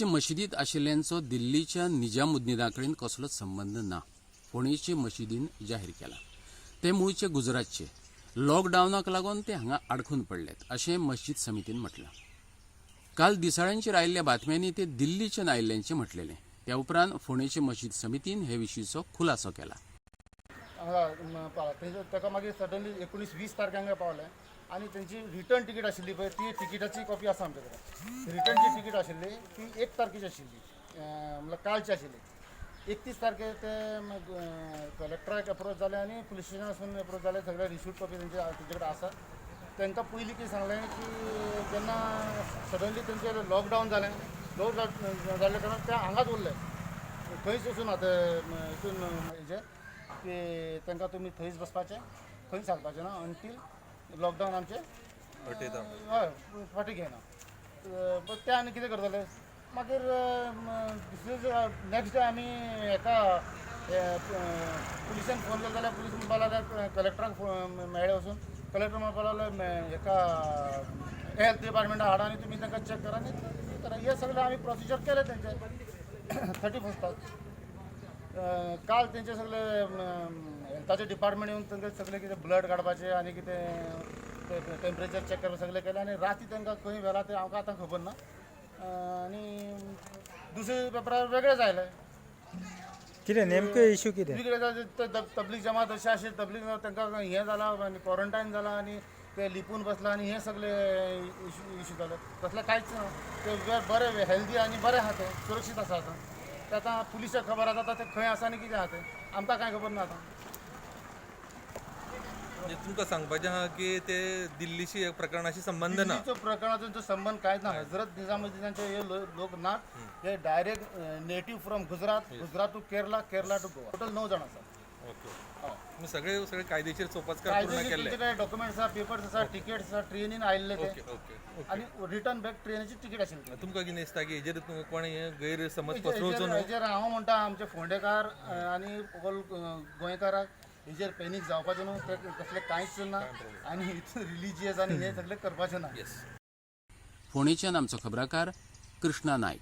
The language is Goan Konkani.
मशिदींत आशिल्ल्यांचो दिल्लीच्या निजामुद्दीना कडेन कसलोच संबंद ना, फोंडेचे मशिदीन जाहीर केला. ते मुळचे गुजरातचे. लॉकडावनाक लागून ते हांगा आडखून पडल्यात अशें मस्जिद समितीन म्हटलां. काल दिसाळ्यांचेर आयिल्ल्या बातम्यांनी ते दिल्लीच्यान आयिल्ल्यांचें म्हटलेलें. त्या उपरांत फोंडेचे मशीद समितीन हे विशींचो खुलासो केला. हांगा पावला तेजे ताका मागीर सडनली 19-20 तारखे हांगा पावले आनी तेंची रिटर्न टिकीट आशिल्ली पळय, ती टिकीटाची कॉपी आसा आमचे कडेन. रिटर्नची टिकीट आशिल्ली ती 1 तारखेची आशिल्ली, म्हणल्यार कालची आशिल्ली. 31 तारखे ते कलेक्टराक एप्रोच जाले आनी पुलीस स्टेशनार वचून एप्रोच जाले. सगळे रिसिप्ट कॉपी तेंचे कडेन आसा. तांकां पयलीं कितें सांगलें की जेन्ना सडनली तेंचें लॉकडावन जालें, लॉकडावन जाल्ल्या कारणान ते हांगाच उरले, खंयच वचूना ते. हितून हेजेर की तांकां तुमी थंयच बसपाचें, खंयच हालपाचें ना अंटील लॉकडावन आमचें हय फाटीं घेयना. बट ते आनी कितें करतले मागीर? दुसरे नेक्स्ट डे आमी हेका पुलिसान फोन केलो जाल्यार पुलीस म्हणपाक लागले, कलेक्टराक मेळ्ळे वचून, कलेक्टर म्हणपाक लागले, हेका हेल्थ डिपार्टमेंटा हाडा आनी तुमी तांकां चॅक करा आनी करा. हे सगळें आमी प्रोसिजर केलें तेंचें 31स्टाक. काल तेंचे सगळे हेल्थाचे डिपार्टमेंट येवन तांकां सगळें कितें ब्लड काडपाचें आनी कितें टेम्परेचर चॅक करपाचें सगळें केलें आनी राती तांकां खंय व्हेलां तें आमकां आतां खबर ना. आनी दुसरे पेपरार वेगळेच आयले. कितें नेमको इशू कितें? वेगळे ते तबलीग जमात अशें आशिल्ली, तबलीग तांकां हें जालां आनी क्वॉरंटायन जालां आनी ते लिपून बसला आनी हे सगळे इशू जाले. तसलें कांयच ना. ते बरे हेल्दी आनी बरे आहा, ते सुरक्षीत आसा. आतां ते आतां पुलिसाक खबर आसा आतां ते खंय आसा आनी कितें आहा तें आमकां कांय खबर ना आतां. म्हणजे तुमकां सांगपाचें आहा की ते दिल्लीशी ह्या प्रकरणाशी संबंद ना? दिल्लीचो प्रकरणाचो जो संबंद कांयच ना. हजरत निजामुद्दीनाचे हे लोक नात. हे direct native from Gujarat, Gujarat to Kerala, Kerala to Goa. Total 9 जाण आसा. ओके. हय. तुमी सगळे सगळे कायदेशीर सोपस्कार पूर्ण कायदेशीर केल्ले. तेंचे कडेन डॉक्युमेंट्स आसा, पेपर्स आसा, टिकेट्स आसा. ट्रेनीन आयिल्ले ते ओके ओके ओके आनी रिटर्न बॅक ट्रेनीची तिकीट आशिल्ली. तुमकां कितें दिसता की हेजेर तुमकां कोणें हे गैरसमज पसरोवचो न्हू? हेजेर हांव म्हणटा, आमचे फोंडेकार आनी ऑल गोंयकाराक हेजेर पॅनीक जावपाचें न्हू. ते तसलें कांयच ना आनी रिलिजियस आनी हें सगळें करपाचें ना. येस. फोंडेच्यान आमचो खबराकार कृष्णा नायक.